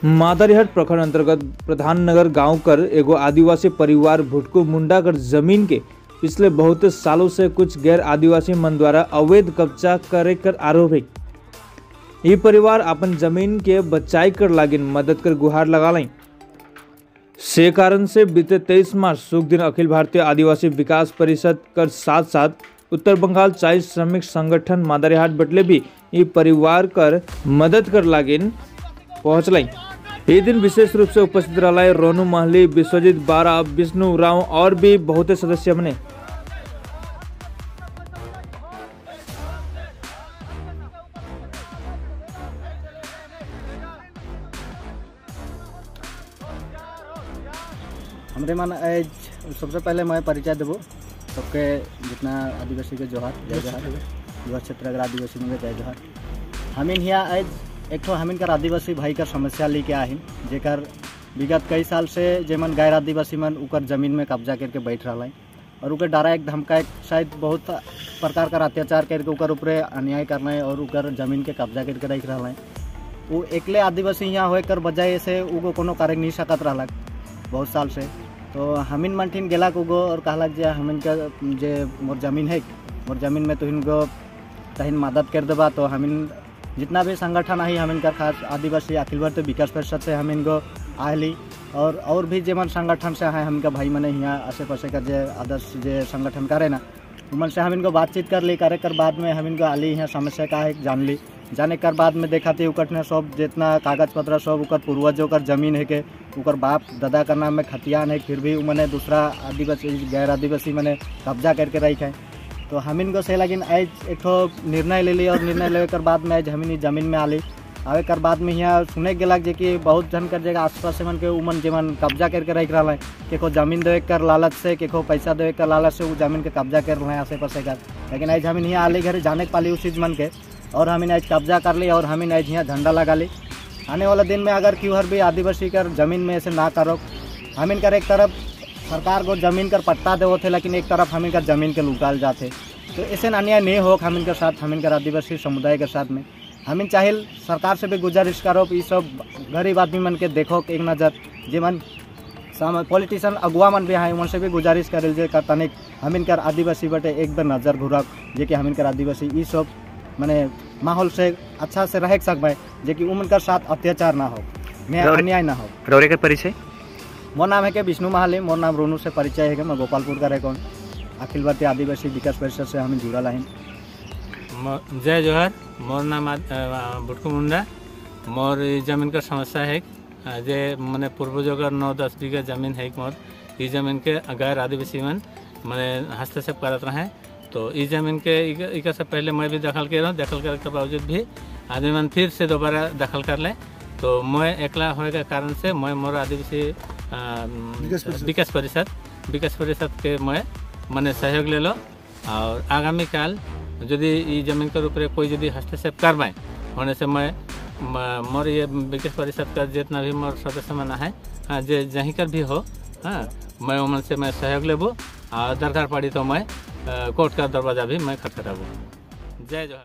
मादारीहाट प्रखंड अंतर्गत प्रधाननगर गांव कर एगो आदिवासी परिवार भुटकू मुंडा कर जमीन के पिछले बहुत सालों से कुछ गैर आदिवासी मन द्वारा अवैध कब्जा करे कर आरोप है। ये परिवार अपन जमीन के बचाई कर लागिन मदद कर गुहार लगा से कारण से बीते 23 मार्च शुक्र दिन अखिल भारतीय आदिवासी विकास परिषद कर साथ साथ उत्तर बंगाल चाय श्रमिक संगठन मादारीहाट बटले भी ये परिवार कर मदद कर लागिन पहुँचल। ये दिन विशेष रूप से उपस्थित रहा रोनू महली, विश्वजीत बारा, विष्णु राव और भी बहुत सदस्य बने। हमरे मन आज सबसे पहले मैं परिचय देबो सबके जितना आदिवासी के जोहार, जय जोहार। जोहार क्षेत्र आदिवासी में जय जोहार। हमिन हिया आज एक ठो हमिन कर आदिवासी भाई का समस्या लेके आहिन, जेकर विगत कई साल से जेमन गैर आदिवासी मन उकर जमीन में कब्जा करके बैठ रहा है और उकर डरा एक धमका एक शायद बहुत प्रकार का अत्याचार करके उकर ऊपर अन्याय करना है और उकर जमीन के कब्जा करके रख रहा है। वो एकले आदिवासी यहाँ होए कर बजाय से उगो कोनो कार्य नहीं सकत रहा बहुत साल से। तो हमिन मनठिन गेलाक उगो और कहलक जे हमिन का जे मोर जमीन है, मोर जमीन में तुहिन गो तहिन मदद कर देबा। तो हमिन जितना भी संगठन आई हमिन का खास आदिवासी अखिल भारतीय विकास परिषद से हमिन गो आयली और भी जेमन संगठन से आए हमका भाई मने यहाँ आसे पासे का जे आदर्श जे संगठन करे ना उमन से हमिन को बातचीत कर ली। करे कर बाद में हमिन को आली यहाँ समस्या का है जान ली। जाने कर बाद में देखा थी उकर ने सब जितना कागज पत्र सब उकर पूर्वजों कर जमीन है के उकर बाप दादा का नाम में खतियान है, फिर भी उमने दूसरा आदिवासी गैर आदिवासी मने कब्जा करके रही है। तो हमिन को से लगिन आज एक ठो निर्णय ले ली और निर्णय लेवे कर बाद में आज हमिन जमीन में आली। आवे कर बाद में यहाँ सुने गेलक जे कि बहुत जन कर जगह आसपास से मन के उमन जेमन कब्जा करके रख रहा है, केको जमीन देवे कर लालच से, केको पैसा देवे कर लालच से वो जमीन के कब्जा कर रहे हैं आसे पासे कर। लेकिन आज हमिन यहाँ आली घर जाने के पाली उस चीज मन के और हमिन आज कब्जा कर ली और हमिन आज यहाँ झंडा लगा ली। आने वाला दिन में अगर क्यों हर भी आदिवासी कर जमीन में ऐसे ना करो, हमिन कर एक तरफ सरकार को जमीन कर पट्टा देवो थे लेकिन एक तरफ हमिन कर जमीन के लुटाल जाते, तो ऐसे अन्याय नहीं हो हमिन के साथ, हमिन कर आदिवासी समुदाय के साथ में। हमिन चाहिए सरकार से भी गुजारिश करो ये सब गरीब आदमी मन के देखो एक नज़र, जे मन पॉलिटिशियन अगुआ मन भी हैं उनसे से भी गुजारिश करे जे तनिक हमिन कर आदिवासी बटे एक बार नज़र घुरा, जे कि हमिन कर आदिवासी ये सब माने माहौल से अच्छा से रह सकबे, जे कि उमन कर साथ अत्याचार ना हो, अन्याय ना हो। रौरे के परिचय? मोर नाम है के विष्णु महाली, मोर नाम रोनू से परिचय है के मैं गोपालपुर का रह अखिल भारतीय आदिवासी विकास परिषद से हमें जुड़ा है। जय जोहार। मोर नाम भुटकू मुंडा। मोर जमीन का समस्या है जे मैंने पूर्वजों का 9-10 बीघा जमीन है मोर। इस जमीन के गैर आदिवासी मन मैंने हस्तक्षेप करत रहे। तो इस जमीन के इका से पहले मैं भी दखल कर रहा हूँ, दखल करे के बावजूद भी आदमी मन फिर से दोबारा दखल कर ले। तो मैं एकला होने के कारण से मैं मोर आदिवासी विकास परिषद के मैं मैंने सहयोग ले लो और आगामी काल यदि ये जमीन के ऊपर कोई यदि हस्तक्षेप करवाए होने से मैं मोर ये विकास परिषद का जितना भी मोर सदस्य मना है जे जहीं कर भी हो, हाँ मैं उमन से मैं सहयोग लेबो और दरकार पड़ी तो मैं कोर्ट का दरवाज़ा भी मैं खटखटाबो। जय जोहार।